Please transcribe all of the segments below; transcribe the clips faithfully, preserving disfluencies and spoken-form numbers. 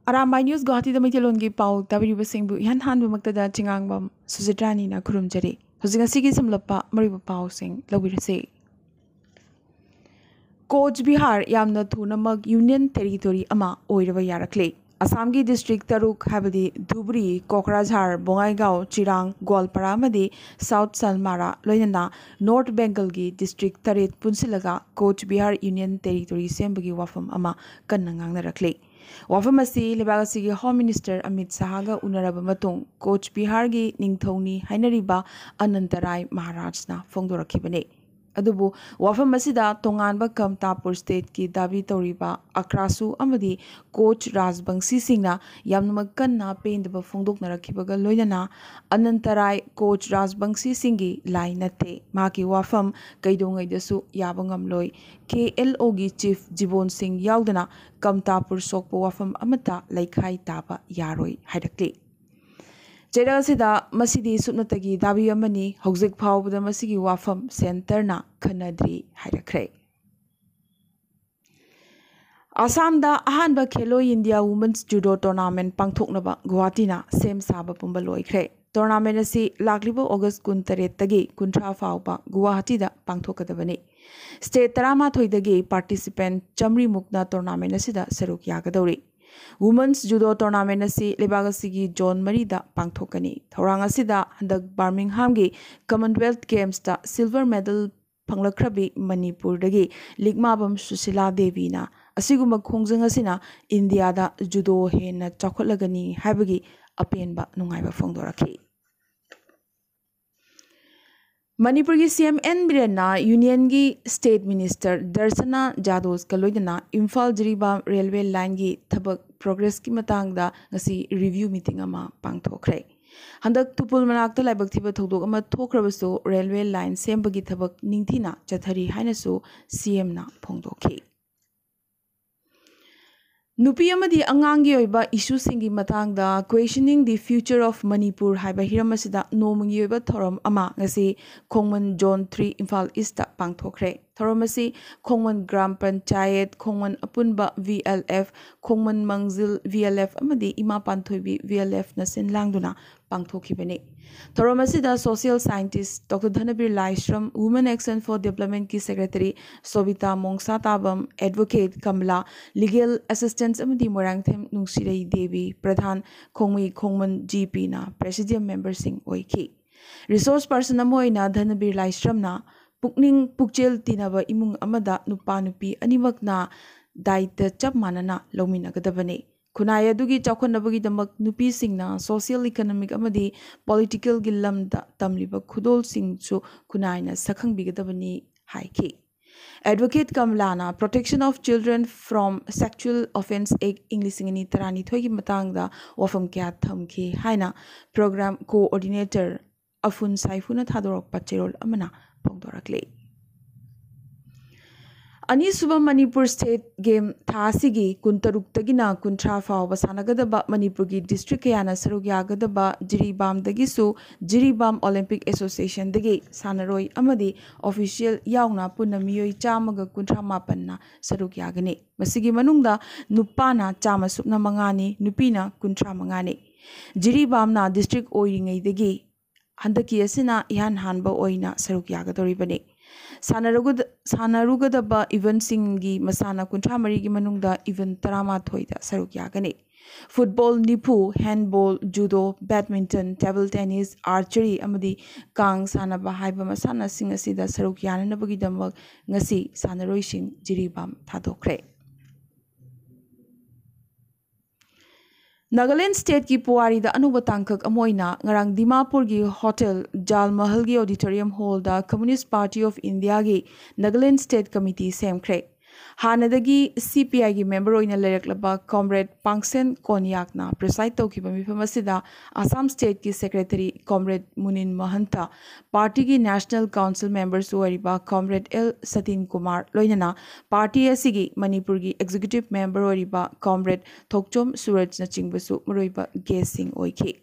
Arambai news ꯒꯨꯋꯥꯍꯥꯇꯤꯗ ꯃꯩꯇꯩꯂꯣꯟꯒꯤ ꯄꯥꯎ ꯇꯥꯕꯤꯔꯤꯕꯁꯤꯡꯕꯨ ꯏꯍꯥꯟ ꯍꯥꯟꯕꯃꯛꯇꯗ ꯆꯤꯉꯥꯡꯕꯝ ꯁꯨꯖꯤꯇ꯭ꯔꯥꯅꯤꯅ ꯈꯨꯔꯨꯝꯖꯔꯤ꯫ ꯍꯧꯖꯤꯛ ꯉꯁꯤꯒꯤ ꯁꯝꯂꯞꯄ ꯃꯔꯨꯑꯣꯏꯕ ꯄꯥꯎꯁꯤꯡ ꯂꯧꯕꯤꯔꯁꯤ꯫ ꯀꯣꯆ ꯕꯤꯍꯥꯔ ꯌꯥꯝꯅ ꯊꯨꯅꯃꯛ ꯌꯨꯅꯤꯌꯟ ꯇꯦꯔꯤꯇꯣꯔꯤ ꯑꯃ ꯑꯣꯏꯔꯕ ꯌꯥꯔꯛꯂꯦ꯫ ꯑꯁꯥꯝꯒꯤ ꯗꯤꯁꯇ꯭ꯔꯤꯛ ꯇꯔꯨꯛ, ꯍꯥꯏꯕꯗꯤ ꯙꯨꯕ꯭ꯔꯤ, ꯀꯣꯀ꯭ꯔꯥꯖꯍꯥꯔ, ꯕꯣꯉꯥꯏꯒꯥꯎ, ꯆꯤꯔꯥꯡ, ꯒꯣꯜꯄꯥꯔꯥ ꯑꯃꯗꯤ ꯁꯥꯎꯠ ꯁꯜꯃꯥꯔꯥ, ꯂꯣꯏꯅꯅ ꯅꯣꯔꯠ ꯕꯦꯡꯒꯜꯒꯤ ꯗꯤꯁꯇ꯭ꯔꯤꯛ ꯇꯔꯦꯠ ꯄꯨꯟꯁꯤꯜꯂꯒ ꯀꯣꯆ ꯕꯤꯍꯥꯔ ꯌꯨꯅꯤꯌꯟ ꯇꯦꯔꯤꯇꯣꯔꯤ ꯁꯦꯝꯕꯒꯤ ꯋꯥꯐꯝ ꯑꯃ ꯀꯟꯅ ꯉꯥꯡꯅꯔꯛꯂꯤ꯫ ꯋꯥꯐꯝ ꯑꯁꯤ ꯂꯩꯕꯥꯛ ꯑꯁꯤꯒꯤ ꯍꯣꯝ ꯃꯤꯅꯤꯁꯇꯔ ꯑꯃꯤꯠ ꯁꯍꯥꯒ ꯎꯅꯔꯕ ꯃꯇꯨꯡ ꯀꯣꯆ ꯕꯤꯍꯥꯔꯒꯤ ꯅꯤꯡꯊꯧꯅꯤ ꯍꯥꯏꯅꯔꯤꯕ ꯑꯅꯟꯇ ꯔꯥꯏ ꯃꯍꯥꯔꯥꯖꯅ ꯐꯣꯡꯗꯣꯔꯛꯈꯤꯕꯅꯤ꯫ ꯑꯗꯨꯕꯨ ꯋꯥꯐꯝ ꯑꯁꯤꯗ ꯇꯣꯉꯥꯟꯕ ꯀꯝꯇꯥꯄꯨꯔ ꯁ꯭ꯇꯦꯠꯀꯤ ꯗꯥꯕꯤ ꯇꯧꯔꯤꯕ ꯑꯀ꯭ꯔꯥꯁꯨ ꯑꯃꯗꯤ ꯀꯣꯆ ꯔꯥꯖꯕꯪꯁꯤꯁꯤꯡꯅ ꯌꯥꯝꯅꯃꯛ ꯀꯟꯅ ꯄꯦꯟꯗꯕ ꯐꯣꯡꯗꯣꯛꯅꯔꯛꯈꯤꯕꯒ ꯂꯣꯏꯅꯅ ꯑꯅꯟꯇꯔꯥꯏ ꯀꯣꯆ ꯔꯥꯖꯕꯪꯁꯤꯁꯤꯡꯒꯤ ꯂꯥꯏ ꯅꯠꯇꯦ꯫ ꯃꯍꯥꯛꯀꯤ ꯋꯥꯐꯝ ꯀꯩꯗꯧꯉꯩꯗꯁꯨ ꯌꯥꯕ ꯉꯝꯂꯣꯏ꯫ ꯀꯦ ꯑꯦꯜ ꯑꯣꯒꯤ ꯆꯤꯐ ꯖꯤꯕꯣꯟ ꯁꯤꯡ ꯌꯥꯎꯗꯅ ꯀꯝꯇꯥꯄꯨꯔ ꯁꯣꯛꯄ ꯋꯥꯐꯝ ꯑꯃꯠꯇ ꯂꯩꯈꯥꯏ ꯇꯥꯕ ꯌꯥꯔꯣꯏ ꯍꯥꯏꯔꯛꯂꯤ꯫ ꯆꯩꯔꯛ ꯑꯁꯤꯗ ꯃꯁꯤꯗꯤ ꯁꯨꯞꯅꯇꯒꯤ ꯗꯥꯕꯤ ꯑꯃꯅꯤ꯫ ꯍꯧꯖꯤꯛ ꯐꯥꯎꯕꯗ ꯃꯁꯤꯒꯤ ꯋꯥꯐꯝ ꯁꯦꯟꯇꯔꯅ ꯈꯟꯅꯗ꯭ꯔꯤ ꯍꯥꯏꯔꯛꯈ꯭ꯔꯦ꯫ ꯑꯁꯥꯝꯗ ꯑꯍꯥꯟꯕ ꯈꯦꯂꯣ ꯏꯟꯗꯤꯌꯥ ꯋꯨꯃꯟꯁ ꯖꯨꯗꯣ ꯇꯣꯔꯅꯥꯃꯦꯟꯠ ꯄꯥꯡꯊꯣꯛꯅꯕ ꯒꯨꯋꯥꯍꯥꯇꯤꯅ ꯁꯦꯝ ꯁꯥꯕ ꯄꯨꯝꯕ ꯂꯣꯏꯈ꯭ꯔꯦ꯫ ꯇꯣꯔꯅꯥꯃꯦꯟꯠ ꯑꯁꯤ ꯂꯥꯛꯂꯤꯕ ꯑꯣꯒꯁ ꯀꯨꯟꯇꯔꯦꯠꯇꯒꯤ ꯀꯨꯟꯊ꯭ꯔꯥ ꯐꯥꯎꯕ ꯒꯨꯋꯥꯍꯥꯇꯤꯗ ꯄꯥꯡꯊꯣꯛꯀꯗꯕꯅꯤ꯫ ꯁ꯭ꯇꯦꯠ ꯇꯔꯥꯃꯥꯊꯣꯏꯗꯒꯤ ꯄꯥꯔꯇꯤꯁꯤꯄꯦꯟꯠ ꯆꯥꯃꯔꯤ ꯃꯨꯛꯅ ꯇꯣꯔꯅꯥꯃꯦꯟꯠ ꯑꯁꯤꯗ ꯁꯔꯨꯛ ꯌꯥꯒꯗꯧꯔꯤ꯫ ꯋꯨꯃꯟꯁ ꯖꯨꯗꯣ ꯇꯣꯔꯅꯥꯃꯦꯟꯠ ꯑꯁꯤ ꯂꯩꯕꯥꯛ ꯑꯁꯤꯒꯤ ꯖꯣꯟ ꯃꯔꯤꯗ ꯄꯥꯡꯊꯣꯛꯀꯅꯤ꯫ ꯊꯧꯔꯥꯡ ꯑꯁꯤꯗ ꯍꯟꯗꯛ ꯕꯥꯔꯃꯤꯡꯍꯥꯝꯒꯤ ꯀꯃꯟꯋꯦꯜꯊ ꯒꯦꯝꯁꯇ ꯁꯤꯜꯚꯔ ꯃꯦꯗꯜ ꯐꯪꯂꯛꯈ꯭ꯔꯕꯤ ꯃꯅꯤꯄꯨꯔꯗꯒꯤ ꯂꯤꯛꯃꯥꯕꯝ ꯁꯨꯁꯤꯂꯥ ꯗꯦꯕꯤꯅ ꯑꯁꯤꯒꯨꯝꯕ ꯈꯣꯡꯖꯪ ꯑꯁꯤꯅ ꯏꯟꯗꯤꯌꯥꯗ ꯖꯨꯗꯣ ꯍꯦꯟꯅ ꯆꯥꯎꯈꯠꯂꯒꯅꯤ ꯍꯥꯏꯕꯒꯤ ꯑꯄꯦꯟꯕ ꯅꯨꯡꯉꯥꯏꯕ ꯐꯣꯡꯗꯣꯔꯛꯈꯤ꯫ ꯃꯅꯤꯄꯨꯔꯒꯤ ꯁꯤ ꯑꯦꯝ ꯑꯦꯟ ꯕꯤꯔꯦꯟꯅ ꯌꯨꯅꯤꯌꯟꯒꯤ ꯁ꯭ꯇꯦꯠ ꯃꯤꯅꯤꯁꯇꯔ ꯗꯔꯁꯅꯥ ꯖꯥꯗꯣꯁꯀ ꯂꯣꯏꯅꯅ ꯏꯝꯐꯥꯜ ꯖꯤꯔꯤꯕꯥꯝ ꯔꯦꯜꯋꯦ ꯂꯥꯏꯟꯒꯤ ꯊꯕꯛ ꯄ꯭ꯔꯣꯒ꯭ꯔꯦꯁꯀꯤ ꯃꯇꯥꯡꯗ ꯉꯁꯤ ꯔꯤꯚ꯭ꯌꯨ ꯃꯤꯇꯤꯡ ꯑꯃ ꯄꯥꯡꯊꯣꯛꯈ꯭ꯔꯦ꯫ ꯍꯟꯗꯛ ꯇꯨꯄꯨꯜ ꯃꯅꯥꯛꯇ ꯂꯥꯏꯕꯛ ꯊꯤꯕ ꯊꯧꯗꯣꯛ ꯑꯃ ꯊꯣꯛꯈ꯭ꯔꯕꯁꯨ ꯔꯦꯜꯋꯦ ꯂꯥꯏꯟ ꯁꯦꯝꯕꯒꯤ ꯊꯕꯛ ꯅꯤꯡꯊꯤꯅ ꯆꯠꯊꯔꯤ ꯍꯥꯏꯅꯁꯨ ꯁꯤ ꯑꯦꯝꯅ ꯐꯣꯡꯗꯣꯛꯈꯤ꯫ ꯅꯨꯄꯤ ꯑꯃꯗꯤ ꯑꯉꯥꯡꯒꯤ ꯑꯣꯏꯕ ꯏꯁꯨꯁꯤꯡꯒꯤ ꯃꯇꯥꯡꯗ Questioning the Future of Manipur ꯍꯥꯏꯕ ꯍꯤꯔꯝ ꯑꯁꯤꯗ ꯅꯣꯡꯃꯒꯤ ꯑꯣꯏꯕ ꯊꯧꯔꯝ ꯑꯃ ꯉꯁꯤ ꯈꯣꯡꯃꯟ ꯖꯣꯟ ꯊ꯭ꯔꯤ ꯏꯝꯐꯥꯜ ꯏꯁꯇ ꯄꯥꯡꯊꯣꯛꯈ꯭ꯔꯦ꯫ ꯊꯧꯔꯝ ꯑꯁꯤ ꯈꯣꯡꯃꯟ ꯒ꯭ꯔꯥꯝ ꯄꯟꯆꯥꯌꯠ, ꯈꯣꯡꯃꯟ ꯑꯄꯨꯟꯕ V L F, ꯈꯣꯡꯃꯟ ꯃꯥꯡꯖꯤꯜ V L F ꯑꯃꯗꯤ ꯏꯃꯥ ꯄꯥꯟꯊꯣꯏꯕꯤ V L Fꯅ ꯁꯤꯟ ꯂꯥꯡꯗꯨꯅ ꯄꯥꯡꯊꯣꯛꯈꯤꯕꯅꯤ꯫ ꯊꯧꯔꯝ ꯑꯁꯤꯗ social scientist Doctor ꯙꯅꯕꯤꯔ Laishram, Women Action for Developmentꯀꯤ secretary ꯁꯣꯕꯤꯇꯥ ꯃꯣꯡꯁꯥꯇꯥꯕꯝ, advocate Kamala, legal assistance ꯑꯃꯗꯤ ꯃꯣꯏꯔꯥꯡꯊꯦꯝ ꯅꯨꯡꯁꯤꯔꯩ ꯗꯦꯕꯤ, ꯄ꯭ꯔꯙꯥꯟ ꯈꯣꯡꯃꯤ ꯈꯣꯡꯃꯟ GPꯅ presidium memberꯁꯤꯡ ꯑꯣꯏꯈꯤ꯫ Resource person ꯑꯃ ꯑꯣꯏꯅ ꯙꯅꯕꯤꯔ ꯂꯥꯏꯁ꯭ꯔꯝꯅ ꯄꯨꯛꯅꯤꯡ ꯄꯨꯛꯆꯦꯜ ꯇꯤꯟꯅꯕ ꯏꯃꯨꯡ ꯑꯃꯗ ꯅꯨꯄꯥ ꯅꯨꯄꯤ ꯑꯅꯤꯃꯛꯅ ꯗꯥꯏꯇ ꯆꯞ ꯃꯥꯟꯅꯅ ꯂꯧꯃꯤꯟꯅꯒꯗꯕꯅꯤ꯫ ꯈꯨꯟꯅꯥꯏ ꯑꯗꯨꯒꯤ ꯆꯥꯎꯈꯠꯅꯕꯒꯤꯗꯃꯛ ꯅꯨꯄꯤꯁꯤꯡꯅ social, economic ꯑꯃꯗꯤ politicalꯒꯤ ꯂꯝꯗ ꯇꯝꯂꯤꯕ ꯈꯨꯗꯣꯜꯁꯤꯡꯁꯨ ꯈꯨꯟꯅꯥꯏꯅ ꯁꯛꯈꯪꯕꯤꯒꯗꯕꯅꯤ ꯍꯥꯏꯈꯤ꯫ Advocate ꯀꯃꯂꯥꯅ Protection of Children from Sexual Offence Act ꯏꯪ ꯂꯤꯁꯤꯡ ꯑꯅꯤ ꯇꯔꯥꯅꯤꯊꯣꯏꯒꯤ ꯃꯇꯥꯡꯗ ꯋꯥꯐꯝ ꯀꯌꯥ ꯊꯝꯈꯤ ꯍꯥꯏꯅ program coordinator ꯑꯐꯨꯟ ꯁꯥꯏꯐꯨꯅ ꯊꯥꯗꯣꯔꯛꯄ ꯆꯦꯔꯣꯜ ꯑꯃꯅ ꯐꯣꯡꯗꯣꯔꯛꯂꯤ꯫ ꯑꯅꯤꯁꯨꯕ ꯃꯅꯤꯄꯨꯔ State Game ꯊꯥ ꯑꯁꯤꯒꯤ ꯀꯨꯟꯇꯔꯨꯛꯇꯒꯤꯅ ꯀꯨꯟꯊ꯭ꯔꯥ ꯐꯥꯎꯕ ꯁꯥꯟꯅꯒꯗꯕ ꯃꯅꯤꯄꯨꯔꯒꯤ district ꯀꯌꯥꯅ ꯁꯔꯨꯛ ꯌꯥꯒꯗꯕ ꯖꯤꯔꯤꯕꯥꯝꯗꯒꯤꯁꯨ ꯖꯤꯔꯤꯕꯥꯝ Olympic Associationꯗꯒꯤ ꯁꯥꯟꯅꯔꯣꯏ ꯑꯃꯗꯤ official ꯌꯥꯎꯅ ꯄꯨꯟꯅ ꯃꯤꯑꯣꯏ ꯆꯥꯝꯃꯒ ꯀꯨꯟꯊ꯭ꯔꯥ ꯃꯥꯄꯟꯅ ꯁꯔꯨꯛ ꯌꯥꯒꯅꯤ꯫ ꯃꯁꯤꯒꯤ ꯃꯅꯨꯡꯗ ꯅꯨꯄꯥꯅ ꯆꯥꯝꯃ ꯁꯨꯞꯅ ꯃꯉꯥꯅꯤ, ꯅꯨꯄꯤꯅ ꯀꯨꯟꯊ꯭ꯔꯥ ꯃꯉꯥꯅꯤ꯫ ꯖꯤꯔꯤꯕꯥꯝꯅ district ꯑꯣꯏꯔꯤꯉꯩꯗꯒꯤ ꯍꯟꯗꯛꯀꯤ ꯑꯁꯤꯅ ꯏꯍꯥꯟ ꯍꯥꯟꯕ ꯑꯣꯏꯅ ꯁꯔꯨꯛ ꯌꯥꯒꯗꯧꯔꯤꯕꯅꯤ꯫ ꯁꯥꯟꯅꯔꯨꯒ-, ꯁꯥꯟꯅꯔꯨꯒꯗꯕ eventꯁꯤꯡꯒꯤ ꯃꯁꯥꯟꯅ ꯀꯨꯟꯊ꯭ꯔꯥ ꯃꯔꯤꯒꯤ ꯃꯅꯨꯡꯗ event ꯇꯔꯥꯃꯥꯊꯣꯏꯗ ꯁꯔꯨꯛ ꯌꯥꯒꯅꯤ꯫ Football ꯅꯤꯐꯨ, handball, judo, badminton, table tennis, archery ꯑꯃꯗꯤ ꯀꯥꯡ ꯁꯥꯟꯅꯕ ꯍꯥꯏꯕ ꯃꯁꯥꯟꯅꯁꯤꯡ ꯑꯁꯤꯗ ꯁꯔꯨꯛ ꯌꯥꯅꯅꯕꯒꯤꯗꯃꯛ ꯉꯁꯤ ꯁꯥꯟꯅꯔꯣꯏꯁꯤꯡ ꯖꯤꯔꯤꯕꯥꯝ ꯊꯥꯗꯣꯛꯈ꯭ꯔꯦ꯫ ꯅꯥꯒꯥꯂꯦꯟ stateꯀꯤ ꯄꯨꯋꯥꯔꯤꯗ ꯑꯅꯧꯕ ꯇꯥꯡꯀꯛ ꯑꯃ ꯑꯣꯏꯅ ꯉꯔꯥꯡ ꯗꯤꯃꯥꯄꯨꯔꯒꯤ hotel Jal ꯃꯍꯜꯒꯤ auditorium hallꯗ Communist Party of Indiaꯒꯤ Nagaland State Committee ꯁꯦꯝꯈ꯭ꯔꯦ꯫ ꯍꯥꯟꯅꯗꯒꯤ CPIꯒꯤ member ꯑꯣꯏꯅ ꯂꯩꯔꯛꯂꯕ comrade ꯄꯥꯡꯁꯦꯟ ꯀꯣꯟꯌꯥꯛꯅ preside ꯇꯧꯈꯤꯕ ꯃꯤꯐꯝ ꯑꯁꯤꯗ Assam stateꯀꯤ secretary comrade ꯃꯨꯅꯤꯟ ꯃꯍꯟꯇ, partyꯒꯤ national council memberꯁꯨ ꯑꯣꯏꯔꯤꯕ comrade ꯑꯦꯜ ꯁꯇꯤꯟ ꯀꯨꯃꯥꯔ, ꯂꯣꯏꯅꯅ party ꯑꯁꯤꯒꯤ ꯃꯅꯤꯄꯨꯔꯒꯤ executive member ꯑꯣꯏꯔꯤꯕ comrade ꯊꯣꯛꯆꯣꯝ ꯁꯨꯔꯖꯅꯆꯤꯡꯕꯁꯨ ꯃꯔꯨꯑꯣꯏꯕ guestꯁꯤꯡ ꯑꯣꯏꯈꯤ꯫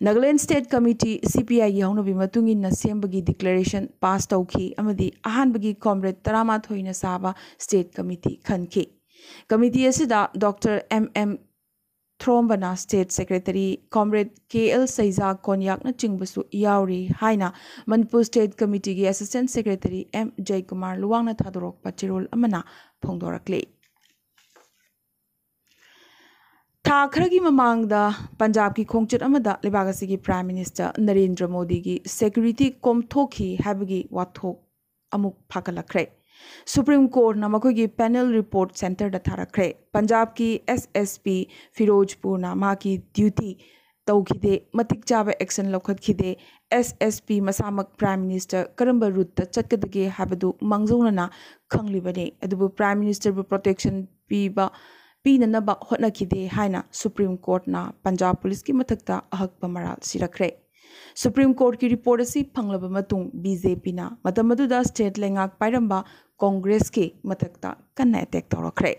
Nagaland State Committee, C P I ꯒꯤ ꯍꯧꯅꯕꯤ ꯃꯇꯨꯡ ꯏꯟꯅ ꯁꯦꯝꯕꯒꯤ declaration pass ꯇꯧꯈꯤ ꯑꯃꯗꯤ ꯑꯍꯥꯟꯕꯒꯤ comrade ꯇꯔꯥꯃꯥꯊꯣꯏꯅ ꯁꯥꯕ State Committee ꯈꯟꯈꯤ꯫ Committee ꯑꯁꯤꯗ Doctor M M ꯊ꯭ꯔꯣꯝꯕꯅ State Secretary, Comrade K L ꯁꯩꯖꯥ ꯀꯣꯟꯌꯥꯛꯅꯆꯤꯡꯕꯁꯨ ꯌꯥꯎꯔꯤ ꯍꯥꯏꯅ ꯃꯅꯤꯄꯨꯔ State Committee ꯒꯤ Assistant Secretary M ꯖꯌꯀꯨꯃꯥꯔ ꯂꯨꯋꯥꯡꯅ ꯊꯥꯗꯣꯔꯛꯄ ꯆꯦꯔꯣꯜ ꯑꯃꯅ ꯐꯣꯡꯗꯣꯔꯛꯂꯤ꯫ ꯊꯥ ꯈꯔꯒꯤ ꯃꯃꯥꯡꯗ ꯄꯟꯖꯥꯕꯀꯤ ꯈꯣꯡꯆꯠ ꯑꯃꯗ ꯂꯩꯕꯥꯛ ꯑꯁꯤꯒꯤ Prime Minister ꯅꯔꯦꯟꯗ꯭ꯔ ꯃꯣꯗꯤꯒꯤ security ꯀꯣꯝꯊꯣꯛꯈꯤ ꯍꯥꯏꯕꯒꯤ ꯋꯥꯊꯣꯛ ꯑꯃꯨꯛ ꯐꯥꯒꯠꯂꯛꯈ꯭ꯔꯦ꯫ Supreme Courtꯅ ꯃꯈꯣꯏꯒꯤ panel report centreꯗ ꯊꯥꯔꯛꯈ꯭ꯔꯦ꯫ ꯄꯟꯖꯥꯕꯀꯤ S S P ꯐꯤꯔꯣꯖꯄꯨꯔꯅ ꯃꯍꯥꯛꯀꯤ duty ꯇꯧꯈꯤꯗꯦ, ꯃꯇꯤꯛ ꯆꯥꯕ action ꯂꯧꯈꯠꯈꯤꯗꯦ꯫ S S P ꯃꯁꯥꯃꯛ Prime Minister ꯀꯔꯝꯕ routeꯇ ꯆꯠꯀꯗꯒꯦ ꯍꯥꯏꯕꯗꯨ ꯃꯥꯡꯖꯧꯅꯅ ꯈꯪꯂꯤꯕꯅꯤ, ꯑꯗꯨꯕꯨ Prime Ministerꯕꯨ protection ꯄꯤꯕ, ꯄꯤꯅꯅꯕ ꯍꯣꯠꯅꯈꯤꯗꯦ ꯍꯥꯏꯅ Supreme Courtꯅ ꯄꯟꯖꯥꯕ policeꯀꯤ ꯃꯊꯛꯇ ꯑꯍꯛꯄ ꯃꯔꯥꯜ ꯁꯤꯔꯛꯈ꯭ꯔꯦ꯫ Supreme Courtꯀꯤ report ꯑꯁꯤ ꯐꯪꯂꯕ ꯃꯇꯨꯡ, BJPꯅ ꯃꯇꯝ ꯑꯗꯨꯗ state ꯂꯩꯉꯥꯛ ꯄꯥꯏꯔꯝꯕ Congressꯀꯤ ꯃꯊꯛꯇ ꯀꯟꯅ attack ꯇꯧꯔꯛꯈ꯭ꯔꯦ꯫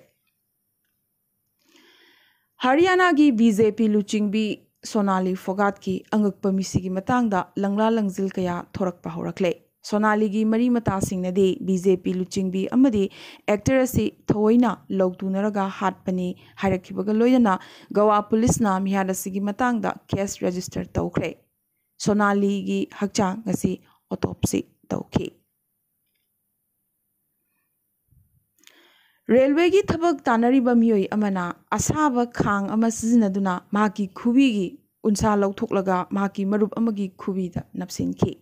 ꯍꯔꯤꯌꯥꯅꯥꯒꯤ BJP ꯂꯨꯆꯤꯡꯕꯤ ꯁꯣꯅꯥꯂꯤ ꯐꯣꯒꯥꯠꯀꯤ ꯑꯉꯛꯄ ꯃꯤꯁꯤꯒꯤ ꯃꯇꯥꯡꯗ ꯂꯪꯂꯥ ꯂꯪꯖꯤꯜ ꯀꯌꯥ ꯊꯣꯔꯛꯄ ꯍꯧꯔꯛꯂꯦ꯫ ꯁꯣꯅꯥꯂꯤꯒꯤ ꯃꯔꯤ ꯃꯇꯥꯁꯤꯡꯅꯗꯤ BJP ꯂꯨꯆꯤꯡꯕꯤ ꯑꯃꯗꯤ actor ꯑꯁꯤ ꯊꯑꯣꯏꯅ ꯂꯧꯇꯨꯅꯔꯒ ꯍꯥꯠꯄꯅꯤ ꯍꯥꯏꯔꯛꯈꯤꯕꯒ ꯂꯣꯏꯅꯅ ꯒꯋꯥ policeꯅ ꯃꯤꯍꯥꯠ ꯑꯁꯤꯒꯤ ꯃꯇꯥꯡꯗ case register ꯇꯧꯈ꯭ꯔꯦ꯫ ꯁꯣꯅꯥꯂꯤꯒꯤ ꯍꯛꯆꯥꯡ ꯉꯁꯤ autopsy ꯇꯧꯈꯤ꯫ Railwayꯒꯤ ꯊꯕꯛ ꯇꯥꯟꯅꯔꯤꯕ ꯃꯤꯑꯣꯏ ꯑꯃꯅ ꯑꯁꯥꯕ ꯈꯥꯡ ꯑꯃ ꯁꯤꯖꯤꯟꯅꯗꯨꯅ ꯃꯍꯥꯛꯀꯤ ꯈꯨꯕꯤꯒꯤ ꯎꯟꯁꯥ ꯂꯧꯊꯣꯛꯂꯒ ꯃꯍꯥꯛꯀꯤ ꯃꯔꯨꯞ ꯑꯃꯒꯤ ꯈꯨꯕꯤꯗ ꯅꯞꯁꯤꯟꯈꯤ꯫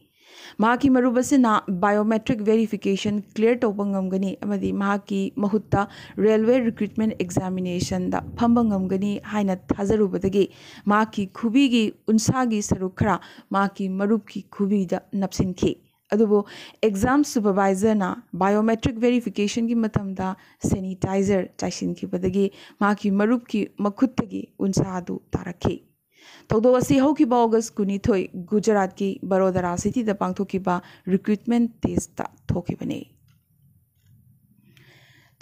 ꯃꯍꯥꯛꯀꯤ ꯃꯔꯨꯞ ꯑꯁꯤꯅ biometric verification clear ꯇꯧꯕ ꯉꯝꯒꯅꯤ ꯑꯃꯗꯤ ꯃꯍꯥꯛꯀꯤ ꯃꯍꯨꯠꯇ railway recruitment examinationꯗ ꯐꯝꯕ ꯉꯝꯒꯅꯤ ꯍꯥꯏꯅ ꯊꯥꯖꯔꯨꯕꯗꯒꯤ ꯃꯍꯥꯛꯀꯤ ꯈꯨꯕꯤꯒꯤ ꯎꯟꯁꯥꯒꯤ ꯁꯔꯨꯛ ꯈꯔ ꯃꯍꯥꯛꯀꯤ ꯃꯔꯨꯞꯀꯤ ꯈꯨꯕꯤꯗ ꯅꯞꯁꯤꯟꯈꯤ꯫ ꯑꯗꯨꯕꯨ exam supervisorꯅ biometric verificationꯒꯤ ꯃꯇꯝꯗ sanitizer ꯆꯥꯏꯁꯤꯟꯈꯤꯕꯗꯒꯤ ꯃꯍꯥꯛꯀꯤ ꯃꯔꯨꯞꯀꯤ ꯃꯈꯨꯠꯇꯒꯤ ꯎꯟꯁꯥ ꯑꯗꯨ ꯇꯥꯔꯛꯈꯤ꯫ ꯊꯧꯗꯣꯛ ꯑꯁꯤ ꯍꯧꯈꯤꯕ August ꯀꯨꯟꯅꯤꯊꯣꯏ ꯒꯨꯖꯔꯥꯠꯀꯤ ꯕꯔꯣꯗꯥꯔꯥ cityꯗ ꯄꯥꯡꯊꯣꯛꯈꯤꯕ recruitment testꯇ ꯊꯣꯛꯈꯤꯕꯅꯤ꯫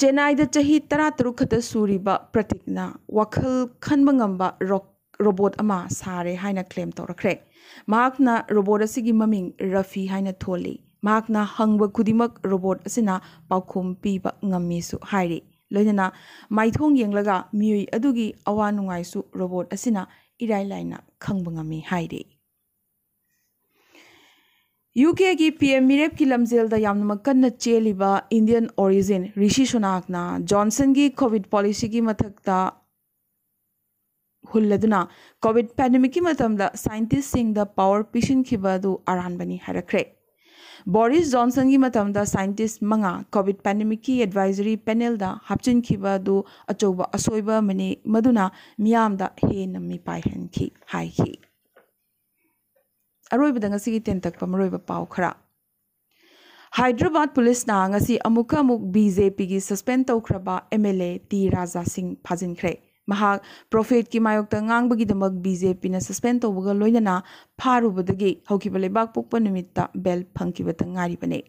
ꯆꯦꯟꯅꯥꯏꯗ ꯆꯍꯤ ꯇꯔꯥꯇꯔꯨꯛ ꯈꯛꯇ ꯁꯨꯔꯤꯕ ꯄ꯭ꯔꯇꯤꯛꯅ ꯋꯥꯈꯜ ꯈꯟꯕ ꯉꯝꯕ rock ꯔꯣꯕꯣꯠ ꯑꯃ ꯁꯥꯔꯦ ꯍꯥꯏꯅ ꯀ꯭ꯂꯦꯝ ꯇꯧꯔꯛꯈ꯭ꯔꯦ꯫ ꯃꯍꯥꯛꯅ ꯔꯣꯕꯣꯠ ꯑꯁꯤꯒꯤ ꯃꯃꯤꯡ ꯔꯐꯤ ꯍꯥꯏꯅ ꯊꯣꯜꯂꯤ꯫ ꯃꯍꯥꯛꯅ ꯍꯪꯕ ꯈꯨꯗꯤꯡꯃꯛ ꯔꯣꯕꯣꯠ ꯑꯁꯤꯅ ꯄꯥꯎꯈꯨꯝ ꯄꯤꯕ ꯉꯝꯃꯤꯁꯨ ꯍꯥꯏꯔꯤ꯫ ꯂꯣꯏꯅꯅ ꯃꯥꯏꯊꯣꯡ ꯌꯦꯡꯂꯒ ꯃꯤꯑꯣꯏ ꯑꯗꯨꯒꯤ ꯑꯋꯥ ꯅꯨꯡꯉꯥꯏꯁꯨ ꯔꯣꯕꯣꯠ ꯑꯁꯤꯅ ꯏꯔꯥꯏ ꯂꯥꯏꯅ ꯈꯪꯕ ꯉꯝꯃꯤ ꯍꯥꯏꯔꯤ꯫ ꯌꯨ ꯀꯦꯒꯤ ꯄꯤ ꯑꯦꯝ ꯃꯤꯔꯦꯞꯀꯤ ꯂꯝꯖꯦꯜꯗ ꯌꯥꯝꯅꯃꯛ ꯀꯟꯅ ꯆꯦꯜꯂꯤꯕ ꯏꯟꯗꯤꯌꯟ ꯑꯣꯔꯤꯖꯤꯟ ꯔꯤꯁꯤ ꯁꯨꯅꯥꯛꯅ ꯖꯣꯟꯁꯟꯒꯤ ꯀꯣꯚꯤꯗ ꯄꯣꯂꯤꯁꯤꯒꯤ ꯃꯊꯛꯇ ꯍꯨꯜꯂꯗꯨꯅ ꯀꯣꯚꯤꯗ ꯄꯦꯟꯗꯦꯃꯤꯛꯀꯤ ꯃꯇꯝꯗ ꯁꯥꯏꯟꯇꯤꯁꯁꯤꯡꯗ ꯄꯥꯋꯔ ꯄꯤꯁꯤꯟꯈꯤꯕ ꯑꯗꯨ ꯑꯔꯥꯟꯕꯅꯤ ꯍꯥꯏꯔꯛꯈ꯭ꯔꯦ꯫ ꯕꯣꯔꯤꯁ ꯖꯣꯟꯁꯟꯒꯤ ꯃꯇꯝꯗ ꯁꯥꯏꯟꯇꯤꯁ ꯃꯉꯥ ꯀꯣꯚꯤꯗ ꯄꯦꯟꯗꯦꯃꯤꯛꯀꯤ ꯑꯦꯗꯚꯥꯏꯖꯔꯤ ꯄꯦꯅꯦꯜꯗ ꯍꯥꯞꯆꯤꯟꯈꯤꯕ ꯑꯗꯨ ꯑꯆꯧꯕ ꯑꯁꯣꯏꯕ ꯑꯃꯅꯤ, ꯃꯗꯨꯅ ꯃꯤꯌꯥꯝꯗ ꯍꯦꯟꯅ ꯃꯤꯄꯥꯏꯍꯟꯈꯤ ꯍꯥꯏꯈꯤ꯫ ꯑꯔꯣꯏꯕꯗ ꯉꯁꯤꯒꯤ ꯇꯦꯟꯇꯛꯄ ꯃꯔꯨꯑꯣꯏꯕ ꯄꯥꯎ ꯈꯔ꯫ ꯍꯥꯏꯗ꯭ꯔꯕꯥꯗ ꯄꯨꯂꯤꯁꯅ ꯉꯁꯤ ꯑꯃꯨꯛꯀ ꯑꯃꯨꯛ ꯕꯤ ꯖꯦ ꯄꯤꯒꯤ ꯁꯁꯄꯦꯟ ꯇꯧꯈ꯭ꯔꯕ M L A T Raja Singh ꯐꯥꯖꯤꯟꯈ꯭ꯔꯦ꯫ ꯃꯍꯥꯛ ꯄ꯭ꯔꯣꯐꯦꯠꯀꯤ ꯃꯥꯌꯣꯛꯇ ꯉꯥꯡꯕꯒꯤꯗꯃꯛ ꯕꯤ ꯖꯦ ꯄꯤꯅ ꯁꯁꯄꯦꯟ ꯇꯧꯕꯒ ꯂꯣꯏꯅꯅ ꯐꯥꯔꯨꯕꯗꯒꯤ ꯍꯧꯈꯤꯕ ꯂꯩꯕꯥꯛ ꯄꯣꯛꯄ ꯅꯨꯃꯤꯠꯇ ꯕꯦꯜ ꯐꯪꯈꯤꯕꯇ ꯉꯥꯏꯔꯤꯕꯅꯤ꯫